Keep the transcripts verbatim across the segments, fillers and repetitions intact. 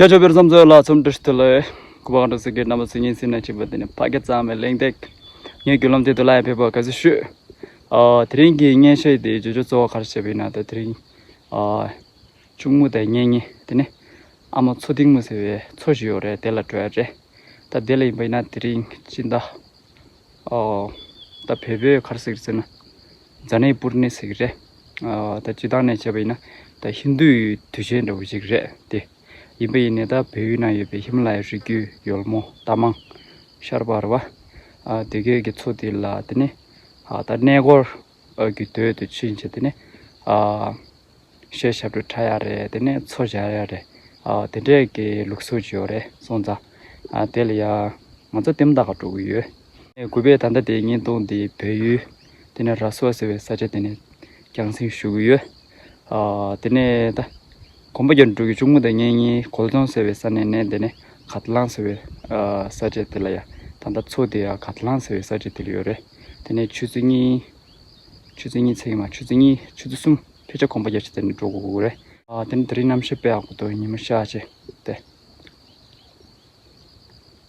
ཆོས་པའི་བསམ་ཚོད་ལ་ཚོམ་འདྲི་ཞུ་ལ། གུ་པ་གང་འདྲ་ཟེར་གི་རྣམ་པ་ཚོ་ཉིན་སྲིད་ན་གཅིག་པ་དེ་ནི་ཕ་སྐད་གཙང་མའི་གླེང་སྟེགས། ངའི་བརྒྱུད་ལམ་དེ་དུ་ལ་ཡང་ཕེབས་པ་དགའ་བསུ་ཞུ། ཨ། དེ་རིང་གི་སྙན་ཆ་དེ་བརྗོད་བྱ་གཙོ་བོ་ག་རེ་བྱས་པ་ཡིན་ན། ད་དེ་རིང་ཨ། གཅུང་མོ་དང་གཉེན་ཉེ་དེ་ནི་ཨ་མ་མཚོ་ལྡིང་མོ་ཟེར་བའི་མཚོ་ཞིག་ཡོད་རེད། དེ་ལ་འགྲོ་ཡ་རེད། ད་དེ་ལ་ཡིན་པ་ཡིན་ན་དེ་རིང་སྤྱི་ཟླ་ཨོ། ད་བོད་པའི་ག་རེ་ཟེར་གི་ཟེར་ན། ཛ་ནི་པུར་ནི་ཟེར་གི་རེད། ཨོ། ད་སྤྱིར་བཏང་ནས་བྱས་པ་ཡིན་ན་ད་ཧིན་རྡུའི་དུས་ཆེན་འདྲ་བོ་ཞིག་རེད་དེ། ཡིན་པ་ཡིན་ནའི་ད་བལ་ཡུལ་ནང་ཡོད་པའི་ཧི་མ་ལ་ཡའི་རི་རྒྱུད་ཡོལ་མོ་རྟ་མང་ཤར་པ་རེད་བ། ཨ། དེ་གའི་གི་མཚོ་དེ་ལ་དེ་ནི། ཨ། ད་གནས་སྐོར་ཨ་གི་དོད་དུ་ཕྱིན་བྱས་དེ་ནི། ཨ། གཞས་ཞབས་བྲོ་འཁྲབ་ཡ་རེད། དེ་ནས་མཚོ་བཞག་ཡ་རེད། ཨ། དེ་འདྲས་ཀྱི་ལུགས་སྲོལ་ཅིག་ཡོད་རེད། སོང་ཙང་ཨ་དེ་ལ་ཡ་ང་ཚོ་ལྟད་མོ་ལྟ་ག་འགྲོ་གི་ཡོད། ཨེ། གུས་པས་ད་ལྟ་དེ་བརྙན་ཐུང་འདི་བལ་ཡུལ་དེ་ནས་ར་སོ་ཟེར་བའི་ས་ཆ་དེ་ནས་རྒྱང་སྲིང་ཞུ་གི་ཡོད། ཨ། དེ་ནས་ད་གོམ་པ་རྒྱག་འགྲོ་གི་གཅུང་མོ་དང་གཉེན་ཉེ་གོལ་ཙོང་ཟེར་བའི་ས་གནས་ནས། དེ་ནས་ག་ཏ་ལང་ཟེར་བའི་ཨ་ས་ཆ་དེ་ལ་ཡ། ད་ལྟ་མཚོ་དེ་ཡ་ག་ཏ་ལང་ཟེར་བའི་ས་ཆ་དེ་ལ་ཡོད་རེད། དེ་ནས་ཆུ་ཚོད་གཉིས། ཆུ་ཚོད་གཉིས་ཚད་ཀྱི་མ། ཆུ་ཚོད་གཉིས། ཆུ་ཚོད་གསུམ། ཕལ་ཆེར་གོམ་པ་རྒྱག་ཆེད་དེ་ནས་འགྲོ་དགོས་ཀྱི་རེད། ཨ། དེ་ནི་དེ་རིང་གནམ་གཤིས་དཔེ་ཡག་པོ་འདུག་ཉི་མ་ཤར་བྱས་ཏེ།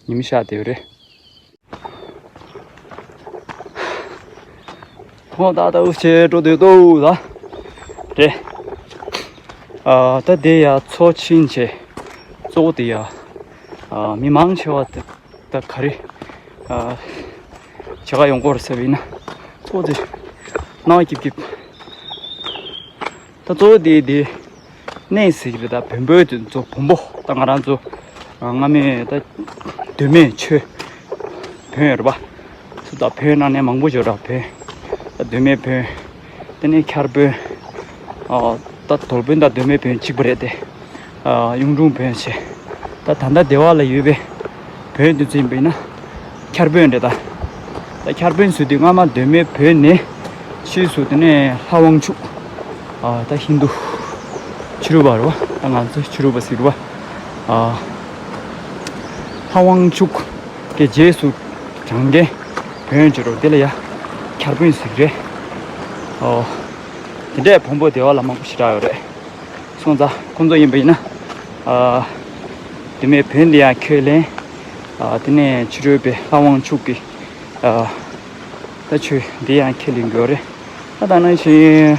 ཉི་མ་ཤར་བསྡད་ཡོད་རེད། ཁོང་ཏག་ཏག་བྱས་འགྲོ་སྡོད་འདུག་ད། རེད། ཨ། ད་དེ་ཡ་མཚོ་ཕྱིན་བྱས་གཙོ་བོ་དེ་ཡ། ཨ། མི་མང་ཆེ་བ་དེ། ད་ག་རེ། ཨ། བྱེད་ག་ཡོང་གི་ཡོད་རེད་ཟེར་བ་ཡིན་ན། ཚོགས་དེ་སྣང་བ་སྐྱིད་སྐྱིད། ད་གཙོ་བོ་དེ་དེ་གནས་ཟེར་གྱི་རེད། ད་བོན་པོའི་དེ་ཚོ་བོན་པོ། ད་ང་རང་ཚོ་སྔ་མོའི་ད་མདོ་སྨད་ཆོས་བོན་ཡོད་རེད་པ། སུ་ད་བོན་ནང་ནས་མང་པོ་ཡོད་ར། བོན། ད་མདོ་སྨད་བོན། དེ་ནས་འཁྱར་བོན། ཨ། ད་དོལ་བོན་དང་མདོ་སྨད་བོན་གཅིག་པ་རེད་དེ། ཨ། གཡུང་དྲུང་བོན་བྱས། ད་ད་ལྟ་སྡེ་བ་ལ་ཡོད་པའི་བོན་དེ་ཚོ་ཡིན་པ་ཡིན་ན་འཁྱར་བོན་རེད་ད། ད་འཁྱར་བོན་ཟེར་དུས་སྔ་མ་མདོ་སྨད་བོན་ནས་ཕྱིས་སུ་དེ་ནས་ལྷ་དབང་ཕྱུག་ཨ། ད་ཧིན་རྡུ་ཕྱི་རུ་བ་རེད་བ། ད་ང་ཚོ་ཕྱི་རུ་བ་ཟེར་བ། ཨ། ལྷ་དབང་ཕྱུག་གི་རྗེས་སུ་འབྲང་མཁན་བོན་བྱས་རོགས། དེ་ལ་ཡ་འཁྱར་བོན་ཟེར་གི་རེད། ཨོ། དེ་འདྲའི་བོན་པོ་སྡེ་བ་ལ་མང་པོ་ཞེ་དྲག་ཡོད་རེད། སོང་ཙང་ཁོང་ཚོ་ཡིན་པ་ཡིན་ན། ཨ། མདོ་སྨད་བོན་འདི་ཡང་ཁས་ལེན། ཨ། དེ་ནས་ཕྱི་རོལ་པའི་ལྷ་དབང་ཕྱུག་གི། ཨ། ད་ཆོས་འདི་ཡང་ཁས་ལེན་གྱི་ཡོད་རེད། ད་ད་ནང་བཞིན་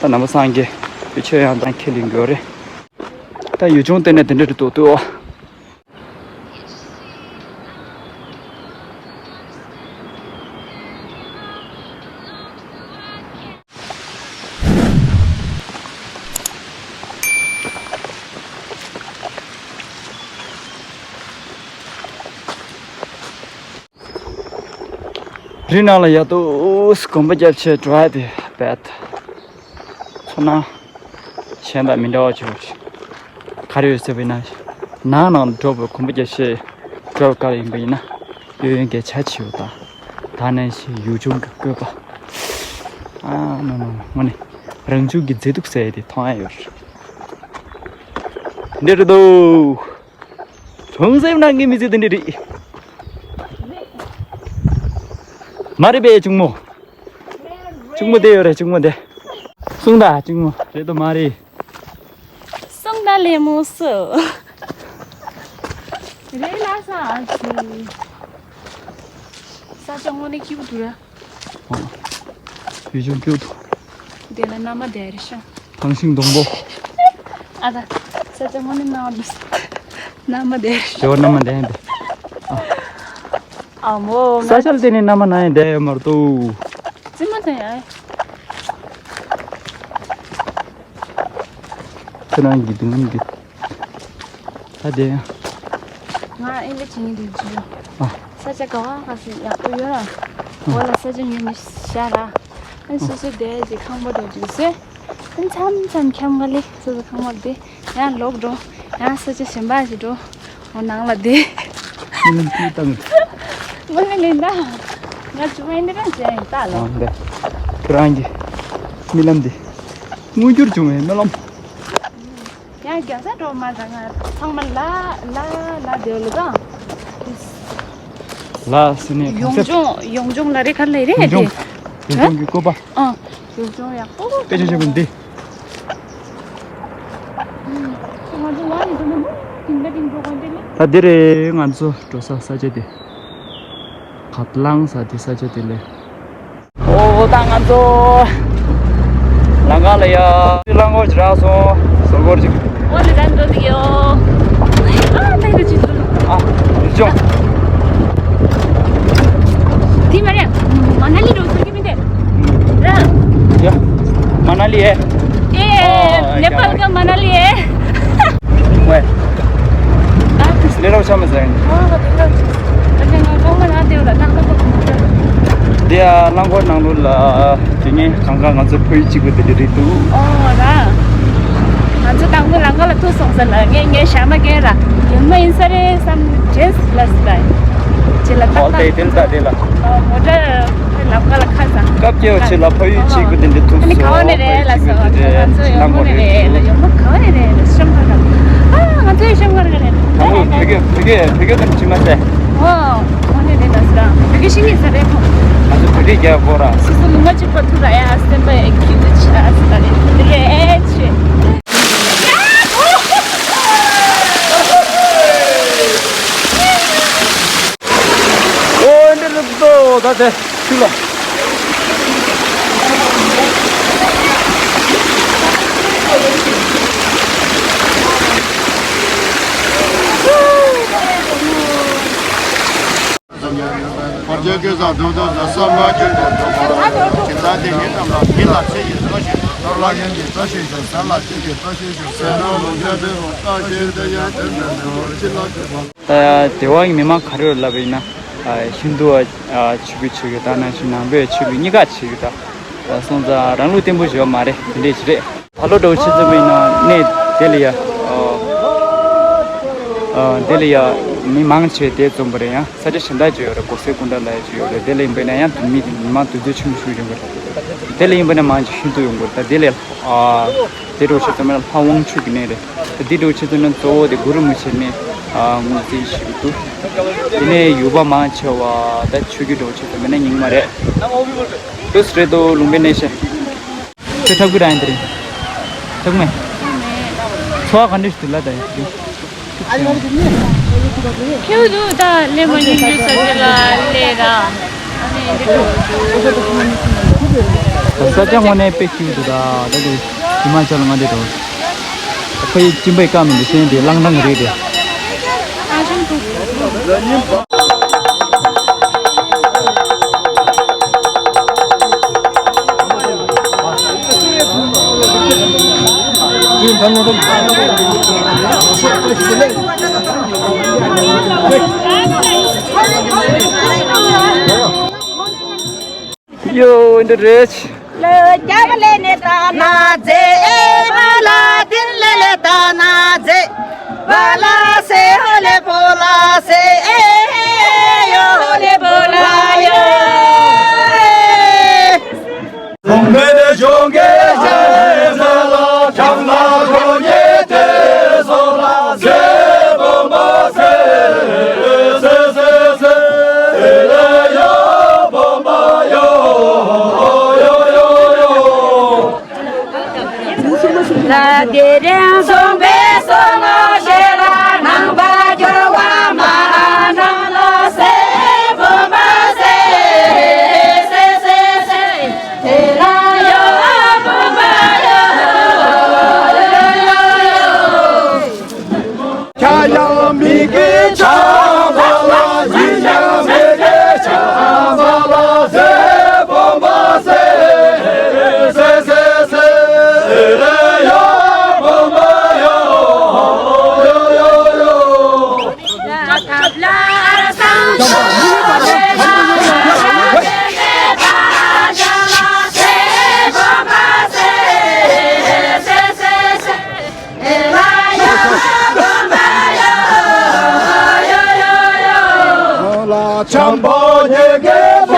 ད་ནང་པ་སངས་རྒྱས་པའི་ཆོས་ཡང་ད་ཁས་ལེན་གྱི་ཡོད་རེད། ད་ཡུལ་ལྗོངས་བལྟས་ན་དེ་འདྲ་རེད་འདུག་ལྟོས། རི་ནང་ལ་ཡ་ཏོག་གོམ་པ་རྒྱབ་བྱས་འགྲོ་ཡ་དེ་བེད། ཚོར་སྣང་གཞན་དང་མི་འདྲ་བ་བྱུང་། ག་རེ་ཡོད་ཟེར་བ་ཡིན་ན། ནང་ནང་འགྲོ་བའི་གོམ་པ་རྒྱབ་བྱས་འགྲོ་བའི་སྐབས་ཡིན་པ་ཡིན་ན། ཡོད་ཡོད་འགས་ཆ་ཆེ་བ་དང་། ད་ནང་བཞིན་ཡུལ་ལྗོངས་ཀྱི་བཀོད་པ། ཨ་མ་མ་མ་དངོས་གནས་རང་བྱུང་གི་མཛེས་སྡུག་ཟེར་ཡ་དེ་མཐོང་ཡ་ཡོད་རེད། འདི་རེད་དོ། གྲོང་གསེབ་ནང་གི་མི་ཚེ་འདི་འདྲ་རེད། མ་རེད་པས་གཅུང་མོ། གཅུང་མོ་དེ་ཡོད་རེད། གཅུང་མོ་དེ། གསུངས་དང་གཅུང་མོ་རེད་དོ་མ་རེད། གསུངས་དང་ལེ་མོ་སུ། རེད་ལ་ས་ཨ་ཆུ། ས་ཆ་དངོས་གནས་སྐྱིད་པོ་འདུག་ར། ཡུལ་ལྗོངས་སྐྱིད་པོ་འདུག་དེ་ལ་མནའ་མ་བསྡད་རེད་ཤག་ཐང་ཤིང་སྡོང་པོ། ཨ་ད། ས་ཆ་དངོས་གནས་མནའ་མ་འདུག་མནའ་མ་བསྡད་རེད་ཤག་དེ་བ་མནའ་མ་བསྡད་ཡིན་པས། ཨ་མོ་ང་། ས་ཆ་ལ་བརྟེན་ནས་མནའ་མ་ན་ཡང་བསྡད་ཡོད་མ་རེད་དོ། ཙི་མ་ད་ཡ། ཁྱེད་རང་གི་སྡུག་བསྔལ་གྱི། ད་དེ་ཡང་། ང་ཨེ་འདྲ་བྱེད་ཀྱི་འདུག་ཅི་ཡོད། ཨ། ས་ཆ་ག་བ་ག་ཚོད་ཡག་པོ་ཡོད་ར། འོ་ལ་ས་ཆ་ཉུང་ཉུང་ཤ་ར། ཨ་སོ་སོའི་བསྡད་ཀྱི་ཁང་པ་འགྲོ་རྒྱུ་ཟེར། ཨ་མཚམས་མཚམས་འཁྱམ་ག་ལེ་སོ་སོ་ཁང་པ་བསྡད། ཡང་ལོག་འགྲོ། ཡང་ས་ཆ་གཞན་པ་ཞིག་འགྲོ། འོ་ནང་ལ་བསྡད། རྨི་ལམ་ཅིག་བཏང་། མ་ལེ་ལེ་ད། ང་ཅུང་མ་འདི་རང་བྱས་ཡིན་ད་ལོ། ཨ་འདི། ཁྱེད་རང་གི་རྨི་ལམ་འདི། མངོན་འགྱུར་བྱུང་བའི་སྨོན་ལམ། ཡང་རྒྱ་ས་འགྲོ་མ་ད་ང་ཚང་མ་ལ་ལ་ལ་དེ་ལ་ད། ལ་ཟེར་ནས་གོང་ཡོང་གསལ། ལྗོངས་ཡོང་ལྗོངས་ལ་རེ་ཁ་ལེ་རེ་ཡོང་ལྗོངས་དེ། ཡོང་ལྗོངས་ཀྱི་བཀོད་པ། ཨ། ཡོང་ལྗོངས་ཡག་པོ། དཔེ་ཆ་ཆེན་པོ་འདི། ང་ཚོ་ལ་ཡིན་ད་ནི། ད་འདི་རེད་ང་ཚོ་འགྲོ་ས་ས་ཆ་དེ། ཁབ་ལང་ས་དེ་ས་ཆ་དེ་ལས། ཨོ་ད་ང་ཚོ་ལང་ཀ་ལ་ཡ། ལང་ཀ་ཅིག་རག་སོང་། ཟོ་གོར་ཅིག་ཨོ་ལེ་ད་འགྲོ་འདི་ཡོ། ཨ་ད་འདི་ཅིག་འགྲོ། ཨ་འདི་ཅོ། དེ་མ་རེད། མ་ན་ལི་འགྲོ་ཟེར་གི་མི་འདུག་ར། ཡ། མ་ན་ལི་ཨེ། ཨེ། ཨོ་ནེ་པཱལ་གི་མ་ན་ལི་ཨེ། ཝེ། ལས་རོགས་ཆ་མ་ཟེར། ཨོ་ལས་རོགས་ཆ། ད་ང་གང་མ་ན་དེ་ལ་ཏང་ཏང་པོ་མ་ཟེར། དེ་ཡ་རླངས་འཁོར་ནང་ལོགས་ལ་དེ་ངས་གང་ག་ང་ཚོ་ཕ་ཡུལ་གཅིག་པ་དེ་འདྲ་རེད་འདུག་ཨོ་ར། ང་ཚོ་དང་པོ་ལམ་ཁ་ལ་ཐུག་སོང་ཟེར་ལ་ངས་ངའི་ཞྭ་མ་རྒན་ར་ཡོད་མ་ཡིན་ས་རེད་བསམ་བྱས་ལ་ཟེར་ལ། ཅི་ལ་ཏག་ཏག་ཨོ་དེ་དེ་ལ་ད་དེ་ལ། ཨོ་མོ་ཊ་ལམ་ཁ་ལ་ཁ་ས། སྐབས་སྐྱེ་བ་ཆེ་ལ་ཕ་ཡུལ་གཅིག་པ་དེ་འདྲ་ཐུག་སོང་། ཨ་ནི་ག་བ་ནས་རེད་ལ་ཟེར་བ་ང་ཚོ་ཡོང་མོ་ནས་རེད་ལ་ཡོང་མོ་ག་བ་ནས་རེད་ལ་ཤམ་ག་ག་ཨ་ང་ཚོ་ཡི་ཤམ་ག་ག་རེད། ད་མོ་བོད་སྐད་བོད་སྐད་བོད་སྐད་དང་ཅི་མ་ཟེར། ཨོ་ག་བ་ནས་རེད་ལ་ཟེར་བོད་སྐད་ཤེས་ཀྱི་ཟེར་རེད་མོ། ང་ཚོ་བོད་སྐད་རྒྱག་དགོས་ར། སོ་སོ་ལུང་པ་གཅིག་པ་ཐུག་ར་ཡ་སེམས་པ་ཡ་ཁྱི་དུ་ཆ་ཟེར་རེད་རེད་ཆེ། ཨོ་འདི་ལུགས་ཏོ་ད་དེ་ཁྱུ་ལ། བར་ཆད་ཀུན་བསལ་གདོན་དང་བསམ་པ་ཀུན་ཏུ་འགྲོ་བ། ཇི་ལྟར་དེ་ཉིད་རྣམས་ལ་ཉིད་ལ་ཚེ་ཡི་རྩ་ཤེས་ཤོག་གཏོར་མ་ཡོན་ཏན་རྩ་ཤེས་ཤོག་ཟས་ལ་བཅུད་ཀྱི་རྩ་ཤེས་ཤོག་ཟས་ནོར་ལོངས་སྤྱོད་འབྲས་བུ་རྩ་ཤེས་དེ་ཡང་དོན་དམ་དུ་ཅི་ལ་འཇུག་པ། ད་དེ་བ་ཡི་མི་མང་ག་རེ་ལབ་པ་ཡིན་ན། ཤིན་ཏུ་ཆོས་གོས་ཆོས་གོས་ད་ནང་བཞིན་ནང་པའི་ཆོས་གོས་གཉིས་ཀ་ཆོས་གོས་ད། སོང་ཙང་རང་ལུགས་བརྟན་པོ་ཞིག་ཡོད་མ་རེད་དེ་འདྲས་ཞིག་རེད། ཕ་ལོ་འདྲ་བོ་ཆེ་ཚོ་མིན་ན་གནས་དེ་ལ་ཡ། དེ་ལ་ཡ་མི་མང་ཆེ་དེ་འཛོམས་པ་རེད། ཡང་ས་ཆ་གཞན་དག་ཅིག་ཡོད་རེད། གོ་སེ་ཀུན་ཏ་ལ་ཡ་ཅིག་ཡོད་རེད། དེ་ལ་ཡིན་པ་ན་ཡང་མི་མི་མང་དུས་ཚོད་ཆུང་ཆུང་ཡོང་གི་རེད། དེ་ལ་ཡིན་པ་ན་མང་ཆེ་ཤིན་ཏུ་ཡོང་གི་རེད། ད་དེ་ལ་དེ་འདྲ་བོ་ཆེ་ཚོ་མིན་ན་ལྷ་དབང་ཕྱུག་གི་གནས་རེད། ད་དེ་འདྲ་བོ་ཆེ་ཚོ་ནི་གཙོ་བོ་དེ་གུ་རུ་མི་ཆེ་ནས་ངོས་འཛིན་ཞུ་གི་འདུག་དེ་ནས་ཡུལ་པ་མང་ཆེ་བ་ད་ཆོས་བརྒྱུད་འདྲ་བོ་ཆེ་ཚོ་མིན་ན་རྙིང་མ་རེད། དུས་རེད་དོ་ལུང་པའི་གནས་ཤེས། ཁྱོད་ཐབས་ཀྱི་ར་ཡིན་དེ་རིང་། ཐུག་མེད། འཚོ་བ་ག་འདྲ་ཞིག་འདུག་ལ་ད་ཡིན་དེ་རིང་། ཁྱེའུ་འདུག་ད་ལས་མ་ཉིན་རྒྱུ་ས་ཆ་ལ་ལས་ར། ཨ་ནི་འདི་འདུག་ད་ས་ཆ་དངོས་གནས་དཔེ་སྐྱིད་འདུག་ད་ད་དེ་ཧི་མ་ཅལ་ང་འདི་འགྲོ། ཁོ་ཡི་གཅིན་པའི་བཀའ་མི་འདུག་སེང་དེ་གླང་ཐང་རེད་དེ། ཡོ་འདི་རེད། ལོ་རྒྱབ་ལས་ནས་ད་ན་ཛེ་བ་ལ་དིན་ལེ་ལེ་ད་ན་ཛེ་བ་ལ་སེ་ཧོ་ལེ་པོ་ལ་སེ་ཨེ་ཡོ་ཧོ་ལེ་པོ་ལ་ཡོ། ལ་འཆམ་པོ་ཉེ་གེ་